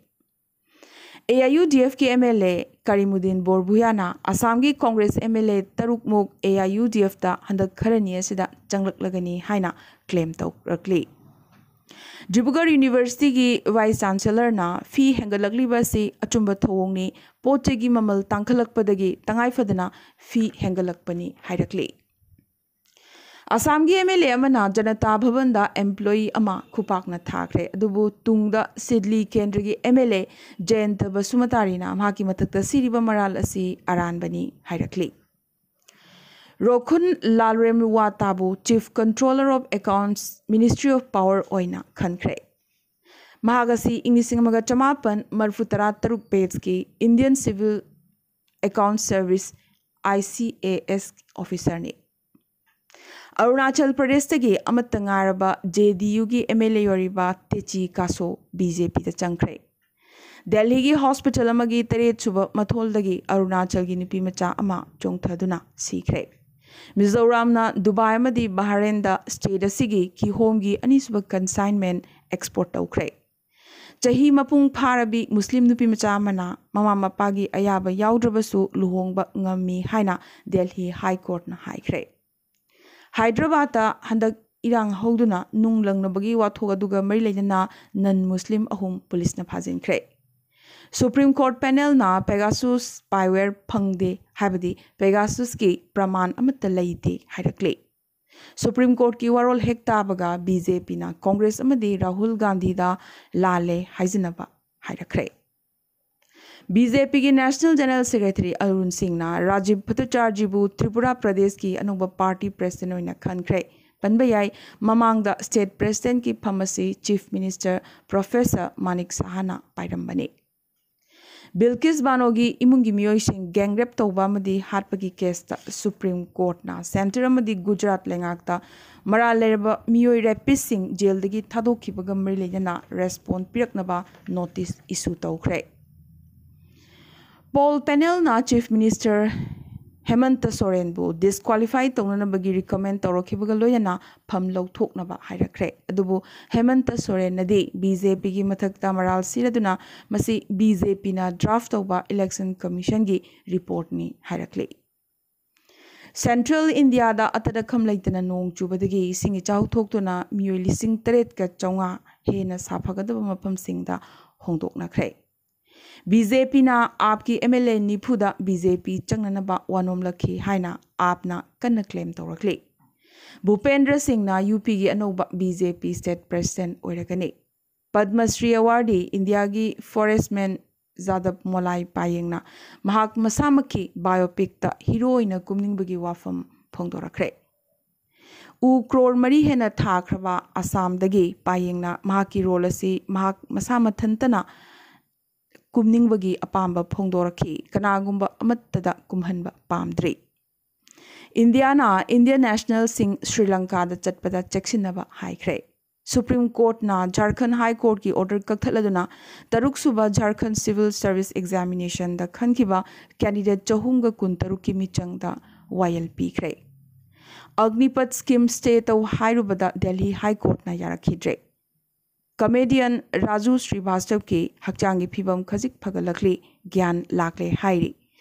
ꯑꯦ ꯑꯥꯏ ꯌꯨ ꯗꯤ ꯑꯦꯐꯀꯤ ꯑꯦꯝ ꯑꯦꯜ ꯑꯦ ꯀꯔꯤꯃꯨꯗꯤꯟ ꯕꯣꯔꯚꯨꯌꯥꯅ ꯑꯁꯥꯝꯒꯤ ꯀꯣꯡꯒ꯭ꯔꯦꯁ ꯑꯦꯝ ꯑꯦꯜ ꯑꯦ ꯇꯔꯨꯛꯃꯨꯛ ꯑꯦ ꯑꯥꯏ ꯌꯨ ꯗꯤ ꯑꯦꯐꯇ ꯍꯟꯗꯛ ꯈꯔꯅꯤ ꯑꯁꯤꯗ ꯆꯪꯂꯛꯂꯒꯅꯤ ꯍꯥꯏꯅ ꯀ꯭ꯂꯦꯝ ꯇꯧꯔꯛꯂꯤ꯫ ꯗꯤꯕ꯭ꯔꯨꯒꯔ ꯌꯨꯅꯤꯚꯔꯁꯤꯇꯤꯒꯤ ꯚꯥꯏꯁ ꯆꯥꯟꯁꯦꯂꯔꯅ ꯐꯤ ꯍꯦꯟꯒꯠꯂꯛꯂꯤꯕ ꯑꯁꯤ ꯑꯆꯨꯝꯕ ꯊꯧꯑꯣꯡꯅꯤ, ꯄꯣꯠ ꯆꯩꯒꯤ ꯃꯃꯜ ꯇꯥꯡꯈꯠꯂꯛꯄꯗꯒꯤ ꯇꯉꯥꯏꯐꯗꯅ ꯐꯤ ꯍꯦꯟꯒꯠꯂꯛꯄꯅꯤ ꯍꯥꯏꯔꯛꯂꯤ꯫ ꯑꯁꯥꯝꯒꯤ ꯑꯦꯝ ꯑꯦꯜ ꯑꯦ ꯑꯃꯅ ꯖꯅꯇꯥ ꯚꯕꯟꯗ ꯑꯦꯝꯄ꯭ꯂꯣꯌꯤ ꯑꯃ ꯈꯨꯄꯥꯛꯅ ꯊꯥꯈ꯭ꯔꯦ, ꯑꯗꯨꯕꯨ ꯇꯨꯡꯗ ꯁꯤꯗꯂꯤ ꯀꯦꯟꯗ꯭ꯔꯒꯤ ꯑꯦꯝ ꯑꯦꯜ ꯑꯦ ꯖꯌꯟꯇ ꯕꯁꯨꯃꯇꯥꯔꯤꯅ ꯃꯍꯥꯛꯀꯤ ꯃꯊꯛꯇ ꯁꯤꯔꯤꯕ ꯃꯔꯥꯜ ꯑꯁꯤ ꯑꯔꯥꯟꯕꯅꯤ ꯍꯥꯏꯔꯛꯂꯤ꯫ ꯔꯣꯈꯨꯟ ꯂꯥꯜꯔꯦꯝꯋꯥꯇꯥꯕꯨ Chief Controller of Accounts, Ministry of Power ꯑꯣꯏꯅ ꯈꯟꯈ꯭ꯔꯦ꯫ ꯃꯍꯥꯛ ꯑꯁꯤ ꯏꯪ ꯂꯤꯁꯤꯡ ꯑꯃꯒ ꯆꯃꯥꯄꯟ ꯃꯔꯤꯐꯨ ꯇꯔꯥ ꯇꯔꯨꯛ ꯕꯦꯠꯁꯀꯤ Indian Civil Account Service, I C A S, ꯑꯣꯐꯤꯁꯔꯅꯤ꯫ Arunachal ꯄ꯭ꯔꯗꯦꯁꯇꯒꯤ ꯑꯃꯠꯇ ꯉꯥꯏꯔꯕ ꯖꯦ ꯗꯤ ꯌꯨꯒꯤ ꯑꯦꯝ ꯑꯦꯜ ꯑꯦ ꯑꯣꯏꯔꯤꯕ ꯇꯦꯆꯤ ꯀꯥꯁꯣ ꯕꯤ ꯖꯦ ꯄꯤꯗ ꯆꯪꯈ꯭ꯔꯦ꯫ ꯗꯦꯜꯍꯤꯒꯤ ꯍꯣꯁꯄꯤꯇꯥꯜ ꯑꯃꯒꯤ ꯇꯔꯦꯠ ꯁꯨꯕ ꯃꯊꯣꯜꯗꯒꯤ ꯑꯔꯨꯅꯥꯆꯜꯒꯤ ꯅꯨꯄꯤ ꯃꯆꯥ ꯑꯃ ꯆꯣꯡꯊꯗꯨꯅ ꯁꯤꯈ꯭ꯔꯦ꯫ ꯃꯤꯖꯣꯔꯥꯝꯅ ꯗꯨꯕꯥꯏ ꯑꯃꯗꯤ ꯕꯍꯔꯦꯟꯗ ꯁ꯭ꯇꯦꯠ ꯑꯁꯤꯒꯤ ꯀꯤꯍꯣꯝꯒꯤ ꯑꯅꯤꯁꯨꯕ ꯀꯟꯁꯥꯏꯟꯃꯦꯟ ꯑꯦꯛꯁꯄꯣꯔꯠ ꯇꯧꯈ꯭ꯔꯦ꯫ ꯆꯍꯤ ꯃꯄꯨꯡ ꯐꯥꯔꯕꯤ ꯃꯨꯁꯂꯤꯝ ꯅꯨꯄꯤ ꯃꯆꯥ ꯑꯃꯅ ꯃꯃꯥ ꯃꯄꯥꯒꯤ ꯑꯌꯥꯕ ꯌꯥꯎꯗ꯭ꯔꯕꯁꯨ ꯂꯨꯍꯣꯡꯕ ꯉꯝꯃꯤ ꯍꯥꯏꯅ ꯗꯦꯜꯍꯤ ꯍꯥꯏ ꯀꯣꯔꯠꯅ ꯍꯥꯏꯈ꯭ꯔꯦ꯫ ꯍꯥꯏꯗ꯭ꯔꯕꯥꯗꯇ ꯍꯟꯗꯛ ꯏꯔꯥꯡ ꯍꯧꯗꯨꯅ ꯅꯨꯡ ꯂꯪꯅꯕꯒꯤ ꯋꯥꯊꯣꯛ ꯑꯗꯨꯒ ꯃꯔꯤ ꯂꯩꯅꯅ ꯅꯟ ꯃꯨꯁꯂꯤꯝ ꯑꯍꯨꯝ ꯄꯨꯂꯤꯁꯅ ꯐꯥꯖꯤꯟꯈ꯭ꯔꯦ꯫ ꯁꯨꯄ꯭ꯔꯤꯝ ꯀꯣꯔꯠ ꯄꯦꯅꯦꯜꯅ ꯄꯦꯒꯥꯁꯨꯁ ꯁ꯭ꯄꯥꯏꯋꯦꯌꯔ ꯐꯪꯗꯦ ꯍꯥꯏꯕꯗꯤ ꯄꯦꯒꯥꯁꯨꯁꯀꯤ ꯄ꯭ꯔꯃꯥꯟ ꯑꯃꯠꯇ ꯂꯩꯇꯦ ꯍꯥꯏꯔꯛꯂꯦ꯫ ꯁꯨꯄ꯭ꯔꯤꯝ ꯀꯣꯔꯠꯀꯤ ꯋꯥꯔꯣꯜ ꯍꯦꯛ ꯇꯥꯕꯒ ꯕꯤ ꯖꯦ ꯄꯤꯅ ꯀꯣꯡꯒ꯭ꯔꯦꯁ ꯑꯃꯗꯤ ꯔꯥꯍꯨꯜ ꯒꯥꯟꯙꯤꯗ ꯂꯥꯜꯂꯦ ꯍꯥꯏꯖꯅꯕ ꯍꯥꯏꯔꯛꯈ꯭ꯔꯦ꯫ ꯕꯤ ꯖꯦ ꯄꯤꯒꯤ ꯅꯦꯁꯅꯦꯜ ꯖꯦꯅꯔꯦꯜ ꯁꯦꯀ꯭ꯔꯦꯇꯔꯤ ꯑꯔꯨꯟ ꯁꯤꯡꯅ ꯔꯥꯖꯤꯕ ꯚꯠꯇꯥꯆꯥꯔꯖꯤꯕꯨ ꯇ꯭ꯔꯤꯄꯨꯔꯥ ꯄ꯭ꯔꯗꯦꯁꯀꯤ ꯑꯅꯧꯕ ꯄꯥꯔꯇꯤ ꯄ꯭ꯔꯦꯁꯤꯗꯦꯟ ꯑꯣꯏꯅ ꯈꯟꯈ꯭ꯔꯦ꯫ ꯄꯟꯕ ꯌꯥꯏ, ꯃꯃꯥꯡꯗ ꯁ꯭ꯇꯦꯠ ꯄ꯭ꯔꯦꯁꯤꯗꯦꯟꯀꯤ ꯐꯝ ꯑꯁꯤ ꯆꯤꯐ ꯃꯤꯅꯤꯁꯇꯔ ꯄ꯭ꯔꯣꯐꯦꯁꯔ ꯃꯥꯅꯤꯛ ꯁꯍꯥꯅ ꯄꯥꯏꯔꯝꯕꯅꯤ꯫ ꯕꯤꯜꯀꯤꯁ ꯕꯥꯅꯣꯒꯤ ꯏꯃꯨꯡꯒꯤ ꯃꯤꯑꯣꯏꯁꯤꯡ ꯒꯦꯡ ꯔꯦꯞ ꯇꯧꯕ ꯑꯃꯗꯤ ꯍꯥꯠꯄꯒꯤ ꯀꯦꯁꯇ ꯁꯨꯄ꯭ꯔꯤꯝ ꯀꯣꯔꯠꯅ ꯁꯦꯟꯇꯔ ꯑꯃꯗꯤ ꯒꯨꯖꯔꯥꯠ ꯂꯩꯉꯥꯛꯇ ꯃꯔꯥꯜ ꯂꯩꯔꯕ ꯃꯤꯑꯣꯏ ꯔꯦꯄꯤꯁꯁꯤꯡ ꯖꯦꯜꯗꯒꯤ ꯊꯥꯗꯣꯛꯈꯤꯕꯒ ꯃꯔꯤ ꯂꯩꯅꯅ ꯔꯦꯁꯄꯣꯟ ꯄꯤꯔꯛꯅꯕ ꯅꯣꯇꯤꯁ ꯏꯁꯨ ꯇꯧꯈ꯭ꯔꯦ꯫ ꯄꯣꯜ ꯄꯦꯅꯦꯜꯅ ꯆꯤꯐ ꯃꯤꯅꯤꯁꯇꯔ ꯍꯦꯃꯟꯇ ꯁꯣꯔꯦꯟꯕꯨ ꯗꯤꯁꯀ꯭ꯋꯥꯂꯤꯐꯥꯏ ꯇꯧꯅꯅꯕꯒꯤ ꯔꯤꯀꯃꯦꯟ ꯇꯧꯔꯛꯈꯤꯕꯒ ꯂꯣꯏꯅꯅ ꯐꯝ ꯂꯧꯊꯣꯛꯅꯕ ꯍꯥꯏꯔꯛꯈ꯭ꯔꯦ꯫ ꯑꯗꯨꯕꯨ ꯍꯦꯃꯟꯇ ꯁꯣꯔꯦꯟꯅꯗꯤ ꯕꯤ ꯖꯦ ꯄꯤꯒꯤ ꯃꯊꯛꯇ ꯃꯔꯥꯜ ꯁꯤꯔꯗꯨꯅ ꯃꯁꯤ ꯕꯤ ꯖꯦ ꯄꯤꯅ ꯗ꯭ꯔꯥꯐ ꯇꯧꯕ ꯏꯂꯦꯛꯁꯟ ꯀꯃꯤꯁꯟꯒꯤ ꯔꯤꯄꯣꯔꯠꯅꯤ ꯍꯥꯏꯔꯛꯂꯤ꯫ ꯁꯦꯟꯇ꯭ꯔꯦꯜ ꯏꯟꯗꯤꯌꯥꯗ ꯑꯇꯗꯈꯝ ꯂꯩꯇꯅ ꯅꯣꯡ ꯆꯨꯕꯗꯒꯤ ꯏꯁꯤꯡ ꯏꯆꯥꯎ ꯊꯣꯛꯇꯨꯅ ꯃꯤꯑꯣꯏ ꯂꯤꯁꯤꯡ ꯇꯔꯦꯠꯀ ꯆꯥꯝꯃꯉꯥ ꯍꯦꯟꯅ ꯁꯥꯐꯒꯗꯕ ꯃꯐꯝꯁꯤꯡꯗ ꯍꯣꯡꯗꯣꯛꯅꯈ꯭ꯔꯦ꯫ ꯕꯤ ꯖꯦ ꯄꯤꯅ ꯑꯥꯞꯀꯤ ꯑꯦꯝ ꯑꯦꯜ ꯑꯦ ꯅꯤꯐꯨꯗ ꯕꯤ ꯖꯦ ꯄꯤ ꯆꯪꯅꯅꯕ ꯋꯥꯅꯣꯝꯂꯛꯈꯤ ꯍꯥꯏꯅ ꯑꯥꯞꯅ ꯀꯟꯅ ꯀ꯭ꯂꯦꯝ ꯇꯧꯔꯛꯂꯤ꯫ ꯚꯨꯄꯦꯟꯗ꯭ꯔ ꯁꯤꯡꯅ ꯌꯨ ꯄꯤꯒꯤ ꯑꯅꯧꯕ ꯕꯤ ꯖꯦ ꯄꯤ ꯁ꯭ꯇꯦꯠ ꯄ꯭ꯔꯦꯁꯤꯗꯦꯟ ꯑꯣꯏꯔꯒꯅꯤ꯫ ꯄꯗꯃ ꯁ꯭ꯔꯤ ꯑꯦꯋꯥꯔꯗꯤ ꯏꯟꯗꯤꯌꯥꯒꯤ ꯐꯣꯔꯦꯁꯃꯦꯟ ꯖꯥꯗꯕ ꯃꯣꯂꯥꯏ ꯄꯥꯌꯦꯡꯅ ꯃꯍꯥꯛ ꯃꯁꯥꯃꯛꯀꯤ ꯕꯥꯏꯑꯣꯄꯤꯛꯇ ꯍꯤꯔꯣ ꯑꯣꯏꯅ ꯀꯨꯝꯅꯤꯡꯕꯒꯤ ꯋꯥꯐꯝ ꯐꯣꯡꯗꯣꯔꯛꯈ꯭ꯔꯦ꯫ ꯎ ꯀ꯭ꯔꯣꯔ ꯃꯔꯤ ꯍꯦꯟꯅ ꯊꯥꯈ꯭ꯔꯕ ꯑꯁꯥꯝꯗꯒꯤ ꯄꯥꯌꯦꯡꯅ ꯃꯍꯥꯛꯀꯤ ꯔꯣꯜ ꯑꯁꯤ ꯃꯍꯥꯛ ꯃꯁꯥ ꯃꯊꯟꯇꯅ ꯀꯨꯝꯅꯤꯡꯕꯒꯤ ꯑꯄꯥꯝꯕ ꯐꯣꯡꯗꯣꯔꯛꯈꯤ꯫ ꯀꯅꯥꯒꯨꯝꯕ ꯑꯃꯠꯇꯗ ꯀꯨꯝꯍꯟꯕ ꯄꯥꯝꯗ꯭ꯔꯤ꯫ ꯏꯟꯗꯤꯌꯥꯅ ꯏꯟꯗꯤꯌꯟ ꯅꯦꯁꯅꯦꯜꯁꯤꯡ ꯁ꯭ꯔꯤ ꯂꯪꯀꯥꯗ ꯆꯠꯄꯗ ꯆꯦꯛꯁꯤꯟꯅꯕ ꯍꯥꯏꯈ꯭ꯔꯦ꯫ ꯁꯨꯄ꯭ꯔꯤꯝ ꯀꯣꯔꯠꯅ ꯖꯥꯔꯈꯟ ꯍꯥꯏ ꯀꯣꯔꯠꯀꯤ ꯑꯣꯔꯗꯔ ꯀꯛꯊꯠꯂꯗꯨꯅ ꯇꯔꯨꯛꯁꯨꯕ ꯖꯥꯔꯈꯟ ꯁꯤꯚꯤꯜ ꯁꯔꯚꯤꯁ ꯑꯦꯛꯖꯥꯃꯤꯅꯦꯁꯟꯗ ꯈꯟꯈꯤꯕ ꯀꯦꯟꯗꯤꯗꯦꯠ ꯆꯍꯨꯝꯒ ꯀꯨꯟꯇꯔꯨꯛꯀꯤ ꯃꯤꯆꯪꯗ ꯋꯥꯌꯦꯜ ꯄꯤꯈ꯭ꯔꯦ꯫ ꯑꯒꯅꯤꯄꯊ ꯁ꯭ꯀꯤꯝ ꯁ꯭ꯇꯦ ꯇꯧ ꯍꯥꯏꯔꯨꯕꯗ ꯗꯦꯜꯍꯤ ꯍꯥꯏ ꯀꯣꯔꯠꯅ ꯌꯥꯔꯛꯈꯤꯗ꯭ꯔꯦ꯫ ꯀꯃꯦꯗꯤꯌꯟ ꯔꯥꯖꯨ ꯁ꯭ꯔꯤꯚꯥꯁꯇꯕꯀꯤ ꯍꯛꯆꯥꯡꯒꯤ ꯐꯤꯕꯝ ꯈꯖꯤꯛ ꯐꯒꯠꯂꯛꯂꯤ, ꯒ꯭ꯌꯥꯟ ꯂꯥꯛꯂꯦ ꯍꯥꯏꯔꯤ꯫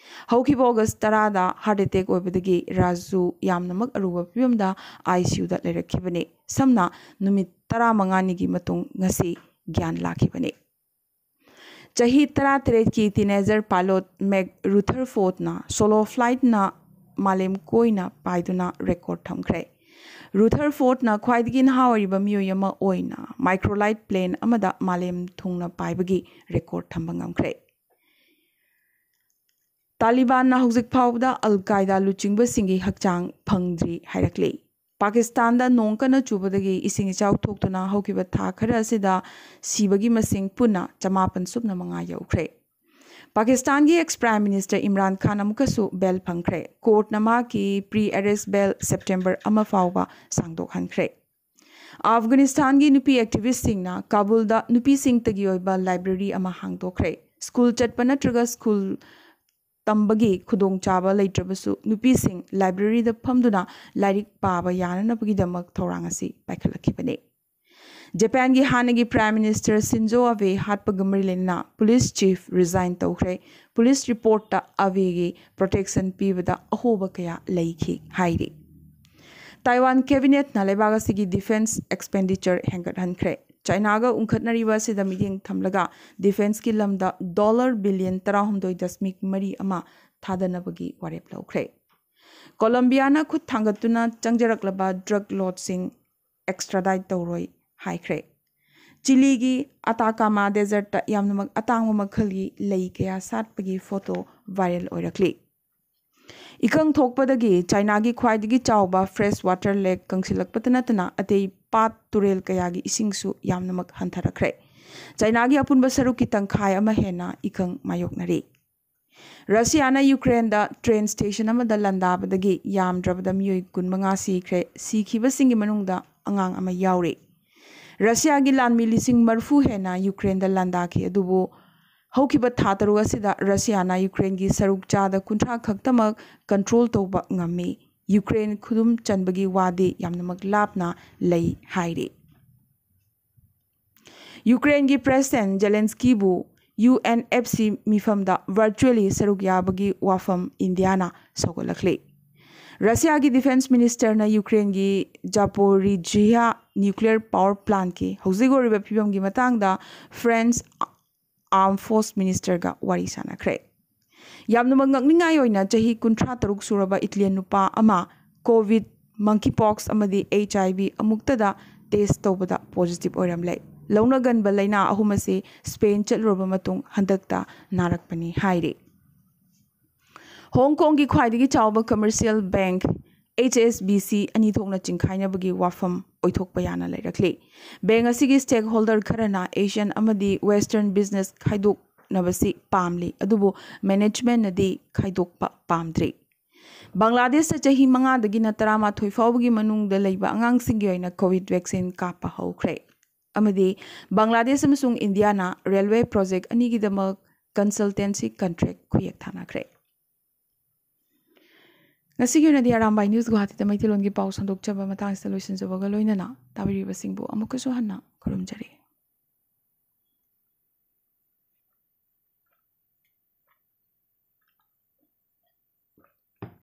ꯍꯧꯈꯤꯕ ꯑꯣꯒꯁ ꯇꯔꯥꯗ ꯍꯥꯔꯠ ꯑꯦꯇꯦꯛ ꯑꯣꯏꯕꯗꯒꯤ ꯔꯥꯖꯨ ꯌꯥꯝꯅꯃꯛ ꯑꯔꯨꯕ ꯐꯤꯕꯝꯗ ꯑꯥꯏ ꯁꯤ ꯌꯨꯗ ꯂꯩꯔꯛꯈꯤꯕꯅꯤ꯫ ꯁꯝꯅ ꯅꯨꯃꯤꯠ ꯇꯔꯥꯃꯉꯥꯅꯤꯒꯤ ꯃꯇꯨꯡ ꯉꯁꯤ ꯒ꯭ꯌꯥꯟ ꯂꯥꯛꯈꯤꯕꯅꯤ꯫ ꯆꯍꯤ ꯇꯔꯥꯇꯔꯦꯠꯀꯤ ꯇꯤꯅꯦꯖꯔ ꯄꯥꯏꯂꯣꯠ ꯃꯦꯛ ꯔꯨꯊꯔꯐꯣꯔꯗꯅ ꯁꯣꯂꯣ ꯐ꯭ꯂꯥꯏꯠꯅ ꯃꯥꯂꯦꯝ ꯀꯣꯏꯅ ꯄꯥꯏꯗꯨꯅ ꯔꯦꯀꯣꯔꯗ ꯊꯝꯈ꯭ꯔꯦ꯫ ꯔꯨꯊꯔꯐꯣꯔꯗꯅ ꯈ꯭ꯋꯥꯏꯗꯒꯤ ꯅꯍꯥ ꯑꯣꯏꯔꯤꯕ ꯃꯤꯑꯣꯏ ꯑꯃ ꯑꯣꯏꯅ ꯃꯥꯏꯀ꯭ꯔꯣꯂꯥꯏꯠ ꯄ꯭ꯂꯦꯟ ꯑꯃꯗ ꯃꯥꯂꯦꯝ ꯊꯨꯡꯅ ꯄꯥꯏꯕꯒꯤ ꯔꯦꯀꯣꯔꯗ ꯊꯝꯕ ꯉꯝꯈ꯭ꯔꯦ꯫ ꯇꯥꯂꯤꯕꯥꯟꯅ ꯍꯧꯖꯤꯛ ꯐꯥꯎꯕꯗ ꯑꯜ ꯀꯥꯏꯗꯥ ꯂꯨꯆꯤꯡꯕꯁꯤꯡꯒꯤ ꯍꯛꯆꯥꯡ ꯐꯪꯗ꯭ꯔꯤ ꯍꯥꯏꯔꯛꯂꯤ꯫ ꯄꯥꯀꯤꯁꯇꯥꯟꯗ ꯅꯣꯡ ꯀꯟꯅ ꯆꯨꯕꯗꯒꯤ ꯏꯁꯤꯡ ꯏꯆꯥꯎ ꯊꯣꯛꯇꯨꯅ ꯍꯧꯈꯤꯕ ꯊꯥ ꯈꯔ ꯑꯁꯤꯗ ꯁꯤꯕꯒꯤ ꯃꯁꯤꯡ ꯄꯨꯟꯅ ꯆꯃꯥꯄꯟ ꯁꯨꯞꯅ ꯃꯉꯥ ꯌꯧꯈ꯭ꯔꯦ꯫ ꯄꯥꯀꯤꯁꯇꯥꯟꯒꯤ ꯑꯦꯛꯁ ꯄ꯭ꯔꯥꯏꯝ ꯃꯤꯅꯤꯁꯇꯔ ꯏꯝꯔꯥꯟ ꯈꯥꯟ ꯑꯃꯨꯛꯀꯁꯨ ꯕꯦꯜ ꯐꯪꯈ꯭ꯔꯦ꯫ ꯀꯣꯔꯠꯅ ꯃꯍꯥꯛꯀꯤ ꯄ꯭ꯔꯤ ꯑꯦꯔꯦꯁ ꯕꯦꯜ ꯁꯦꯞꯇꯦꯝꯕꯔ ꯑꯃ ꯐꯥꯎꯕ ꯁꯥꯡꯗꯣꯛꯍꯟꯈ꯭ꯔꯦ꯫ ꯑꯐꯒꯥꯅꯤꯁꯇꯥꯟꯒꯤ ꯅꯨꯄꯤ ꯑꯦꯛꯇꯤꯚꯤꯁꯁꯤꯡꯅ ꯀꯥꯕꯨꯜꯗ ꯅꯨꯄꯤꯁꯤꯡꯇꯒꯤ ꯑꯣꯏꯕ ꯂꯥꯏꯕ꯭ꯔꯦꯔꯤ ꯑꯃ ꯍꯥꯡꯗꯣꯛꯈ꯭ꯔꯦ꯫ ꯁ꯭ꯀꯨꯜ ꯆꯠꯄ ꯅꯠꯇ꯭ꯔꯒ ꯁ꯭ꯀꯨꯜ ꯇꯝꯕꯒꯤ ꯈꯨꯗꯣꯡꯆꯥꯕ ꯂꯩꯇ꯭ꯔꯕꯁꯨ ꯅꯨꯄꯤꯁꯤꯡ ꯂꯥꯏꯕ꯭ꯔꯦꯔꯤꯗ ꯐꯝꯗꯨꯅ ꯂꯥꯏꯔꯤꯛ ꯄꯥꯕ ꯌꯥꯅꯅꯕꯒꯤꯗꯃꯛ ꯊꯧꯔꯥꯡ ꯑꯁꯤ ꯄꯥꯏꯈꯠꯂꯛꯈꯤꯕꯅꯤ꯫ ꯖꯄꯥꯟꯒꯤ ꯍꯥꯟꯅꯒꯤ ꯄ꯭ꯔꯥꯏꯝ ꯃꯤꯅꯤꯁꯇꯔ ꯁꯤꯟꯖꯣ ꯑꯕꯦ ꯍꯥꯠꯄꯒ ꯃꯔꯤ ꯂꯩꯅꯅ ꯄꯨꯂꯤꯁ ꯆꯤꯐ ꯔꯤꯖꯥꯏꯟ ꯇꯧꯈ꯭ꯔꯦ꯫ ꯄꯨꯂꯤꯁ ꯔꯤꯄꯣꯔꯠꯇ ꯑꯕꯦꯒꯤ ꯄ꯭ꯔꯣꯇꯦꯛꯁꯟ ꯄꯤꯕꯗ ꯑꯍꯣꯕ ꯀꯌꯥ ꯂꯩꯈꯤ ꯍꯥꯏꯔꯤ꯫ ꯇꯥꯏꯋꯥꯟ ꯀꯦꯕꯤꯅꯦꯠꯅ ꯂꯩꯕꯥꯛ ꯑꯁꯤꯒꯤ ꯗꯤꯐꯦꯟꯁ ꯑꯦꯛꯁꯄꯦꯟꯗꯤꯆꯔ ꯍꯦꯟꯒꯠꯍꯟꯈ꯭ꯔꯦ꯫ ꯆꯥꯏꯅꯥꯒ ꯎꯪꯈꯠꯅꯔꯤꯕ ꯑꯁꯤꯗ ꯃꯤꯠꯌꯦꯡ ꯊꯝꯂꯒ ꯗꯤꯐꯦꯟꯁꯀꯤ ꯂꯝꯗ ꯗꯣꯂꯔ ꯕꯤꯂꯤꯌꯟ ꯇꯔꯥꯍꯨꯝꯗꯣꯏ ꯗꯁꯃꯤꯛ ꯃꯔꯤ ꯑꯃ ꯊꯥꯗꯅꯕꯒꯤ ꯋꯥꯔꯦꯞ ꯂꯧꯈ꯭ꯔꯦ꯫ ꯀꯣꯂꯝꯕꯤꯌꯥꯅ ꯈꯨꯠ ꯊꯥꯡꯒꯠꯇꯨꯅ ꯆꯪꯖꯔꯛꯂꯕ ꯗ꯭ꯔꯒ ꯂꯣꯗꯁꯤꯡ ꯑꯦꯛꯁꯇ꯭ꯔꯥꯗꯥꯏꯠ ꯇꯧꯔꯣꯏ ꯍꯥꯏꯈ꯭ꯔꯦ꯫ ꯆꯤꯂꯤꯒꯤ ꯑꯇꯥꯀꯥꯃꯥ ꯗꯦꯖꯔꯠꯇ ꯌꯥꯝꯅꯃꯛ ꯑꯇꯥꯡꯕ ꯃꯈꯜꯒꯤ ꯂꯩ ꯀꯌꯥ ꯁꯥꯠꯄꯒꯤ ꯐꯣꯇꯣ ꯚꯥꯏꯔꯦꯜ ꯑꯣꯏꯔꯛꯂꯤ꯫ ꯏꯀꯪ ꯊꯣꯛꯄꯗꯒꯤ ꯆꯥꯏꯅꯥꯒꯤ ꯈ꯭ꯋꯥꯏꯗꯒꯤ ꯆꯥꯎꯕ ꯐ꯭ꯔꯦꯁ ꯋꯥꯇꯔ ꯂꯦꯛ ꯀꯪꯁꯤꯜꯂꯛꯄꯇ ꯅꯠꯇꯅ ꯑꯇꯩ ꯄꯥꯠ ꯇꯨꯔꯦꯜ ꯀꯌꯥꯒꯤ ꯏꯁꯤꯡꯁꯨ ꯌꯥꯝꯅꯃꯛ ꯍꯟꯊꯔꯛꯈ꯭ꯔꯦ꯫ ꯆꯥꯏꯅꯥꯒꯤ ꯑꯄꯨꯟꯕ ꯁꯔꯨꯛꯀꯤ ꯇꯪꯈꯥꯏ ꯑꯃ ꯍꯦꯟꯅ ꯏꯀꯪ ꯃꯥꯌꯣꯛꯅꯔꯤ꯫ ꯔꯁꯤꯌꯥꯅ ꯌꯨꯀ꯭ꯔꯦꯟꯗ ꯇ꯭ꯔꯦꯟ ꯁ꯭ꯇꯦꯁꯟ ꯑꯃꯗ ꯂꯥꯟꯗꯥꯕꯗꯒꯤ ꯌꯥꯝꯗ꯭ꯔꯕꯗ ꯃꯤꯑꯣꯏ ꯀꯨꯟꯃꯉꯥ ꯁꯤꯈ꯭ꯔꯦ꯫ ꯁꯤꯈꯤꯕꯁꯤꯡꯒꯤ ꯃꯅꯨꯡꯗ ꯑꯉꯥꯡ ꯑꯃ ꯌꯥꯎꯔꯤ꯫ ꯔꯁꯤꯌꯥꯒꯤ ꯂꯥꯟꯃꯤ ꯂꯤꯁꯤꯡ ꯃꯔꯤꯐꯨ ꯍꯦꯟꯅ ꯌꯨꯀ꯭ꯔꯦꯟꯗ ꯂꯥꯟꯗꯥꯈꯤ, ꯑꯗꯨꯕꯨ ꯍꯧꯈꯤꯕ ꯊꯥ ꯇꯔꯨꯛ ꯑꯁꯤꯗ ꯔꯁꯤꯌꯥꯅ ꯌꯨꯀ꯭ꯔꯦꯟꯒꯤ ꯁꯔꯨꯛ ꯆꯥꯗ ꯀꯨꯟꯊ꯭ꯔꯥ ꯈꯛꯇꯃꯛ ꯀꯟꯇ꯭ꯔꯣꯜ ꯇꯧꯕ ꯉꯝꯃꯤ꯫ ꯌꯨꯀ꯭ꯔꯦꯟ ꯈꯨꯗꯨꯝ ꯆꯟꯕꯒꯤ ꯋꯥꯗꯤ ꯌꯥꯝꯅꯃꯛ ꯂꯥꯞꯅ ꯂꯩ ꯍꯥꯏꯔꯤ꯫ ꯌꯨꯀ꯭ꯔꯦꯟꯒꯤ ꯄ꯭ꯔꯦꯁꯤꯗꯦꯟꯠ ꯖꯦꯂꯦꯟꯁꯀꯤꯕꯨ ꯌꯨ ꯑꯦꯟ ꯑꯦꯐ ꯁꯤ ꯃꯤꯐꯝꯗ virtually ꯁꯔꯨꯛ ꯌꯥꯕꯒꯤ ꯋꯥꯐꯝ ꯏꯟꯗꯤꯌꯥꯅ ꯁꯧꯒꯠꯂꯛꯂꯤ꯫ ꯔꯁꯤꯌꯥꯒꯤ ꯗꯤꯐꯦꯟꯁ ꯃꯤꯅꯤꯁꯇꯔꯅ ꯌꯨꯀ꯭ꯔꯦꯟꯒꯤ ꯖꯥꯄꯣꯔꯤꯖꯤꯌꯥ ꯅ꯭ꯌꯨꯀ꯭ꯂꯤꯌꯔ ꯄꯥꯋꯔ ꯄ꯭ꯂꯥꯟꯠꯀꯤ ꯍꯧꯖꯤꯛ ꯑꯣꯏꯔꯤꯕ ꯐꯤꯕꯝꯒꯤ ꯃꯇꯥꯡꯗ ꯐ꯭ꯔꯦꯟꯁ ꯑꯥꯔꯝ ꯐꯣꯔꯁ ꯃꯤꯅꯤꯁꯇꯔꯒ ꯋꯥꯔꯤ ꯁꯥꯟꯅꯈ꯭ꯔꯦ꯫ ꯌꯥꯝꯅꯃꯛ ꯉꯛꯅꯤꯡꯉꯥꯏ ꯑꯣꯏꯅ, ꯆꯍꯤ ꯀꯨꯟꯊ꯭ꯔꯥ ꯇꯔꯨꯛ ꯁꯨꯔꯕ ꯏꯇꯂꯤꯌꯟ ꯅꯨꯄꯥ ꯑꯃ ꯀꯣꯚꯤꯗ, ꯃꯪꯀꯤ ꯄꯣꯛꯁ ꯑꯃꯗꯤ ꯑꯩꯆ ꯑꯥꯏ ꯚꯤ ꯑꯃꯨꯛꯇꯗ ꯇꯦꯁ ꯇꯧꯕꯗ ꯄꯣꯖꯤꯇꯤꯚ ꯑꯣꯏꯔꯝꯂꯦ꯫ ꯂꯧꯅꯒꯟꯕ ꯂꯥꯏꯅꯥ ꯑꯍꯨꯝ ꯑꯁꯤ ꯁ꯭ꯄꯦꯟ ꯆꯠꯂꯨꯔꯕ ꯃꯇꯨꯡ ꯍꯟꯗꯛꯇ ꯅꯥꯔꯛꯄꯅꯤ ꯍꯥꯏꯔꯤ꯫ ꯍꯣꯡ ꯀꯣꯡꯒꯤ ꯈ꯭ꯋꯥꯏꯗꯒꯤ ꯆꯥꯎꯕ ꯀꯃꯔꯁꯤꯌꯦꯜ ꯕꯦꯡꯛ ꯑꯩꯆ ꯑꯦꯁ ꯕꯤ ꯁꯤ ꯑꯅꯤ ꯊꯣꯛꯅ ꯆꯤꯡꯈꯥꯏꯅꯕꯒꯤ ꯋꯥꯐꯝ ꯑꯣꯏꯊꯣꯛꯄ ꯌꯥꯅ ꯂꯩꯔꯛꯂꯤ꯫ ꯕꯦꯡꯛ ꯑꯁꯤꯒꯤ ꯁ꯭ꯇꯦꯛ ꯍꯣꯜꯗꯔ ꯈꯔꯅ ꯑꯦꯁꯤꯌꯥꯟ ꯑꯃꯗꯤ ꯋꯦꯁꯇꯔꯟ ꯕꯤꯖꯤꯅꯦꯁ ꯈꯥꯏꯗꯣꯛꯅꯕꯁꯤ ꯄꯥꯝꯂꯤ, ꯑꯗꯨꯕꯨ ꯃꯦꯅꯦꯖꯃꯦꯟꯠꯅꯗꯤ ꯈꯥꯏꯗꯣꯛꯄ ꯄꯥꯝꯗ꯭ꯔꯤ꯫ ꯕꯪꯒ꯭ꯂꯥꯗꯦꯁꯇ ꯆꯍꯤ ꯃꯉꯥꯗꯒꯤꯅ ꯇꯔꯥꯃꯥꯊꯣꯏ ꯐꯥꯎꯕꯒꯤ ꯃꯅꯨꯡꯗ ꯂꯩꯕ ꯑꯉꯥꯡꯁꯤꯡꯒꯤ ꯑꯣꯏꯅ ꯀꯣꯚꯤꯗ ꯚꯦꯛꯁꯤꯟ ꯀꯥꯞꯄ ꯍꯧꯈ꯭ꯔꯦ, ꯑꯃꯗꯤ ꯕꯪꯒ꯭ꯂꯥꯗꯦꯁ ꯑꯃꯁꯨꯡ ꯏꯟꯗꯤꯌꯥꯅ ꯔꯦꯜꯋꯦ ꯄ꯭ꯔꯣꯖꯦꯛ ꯑꯅꯤꯒꯤꯗꯃꯛ ꯀꯟꯁꯜꯇꯦꯟꯁꯤ ꯀꯟꯇ꯭ꯔꯦꯛ ꯈꯨꯌꯦꯛ ꯊꯥꯅꯈ꯭ꯔꯦ꯫ ꯉꯁꯤꯒꯤ ꯑꯣꯏꯅꯗꯤ ꯑꯔꯥꯝꯕꯥꯏ ꯅ꯭ꯌꯨꯁ ꯒꯨꯋꯥꯍꯥꯇꯤꯗ ꯃꯩꯇꯩꯂꯣꯟꯒꯤ ꯄꯥꯎ ꯁꯟꯗꯣꯛꯆꯕ ꯃꯇꯥꯡꯁꯤꯗ ꯂꯣꯏꯁꯤꯟꯖꯕꯒ ꯂꯣꯏꯅꯅ ꯇꯥꯕꯤꯔꯤꯕꯁꯤꯡꯕꯨ ꯑꯃꯨꯛꯀꯁꯨ ꯍꯟꯅ ꯈꯨꯔꯨꯝꯖꯔꯤ꯫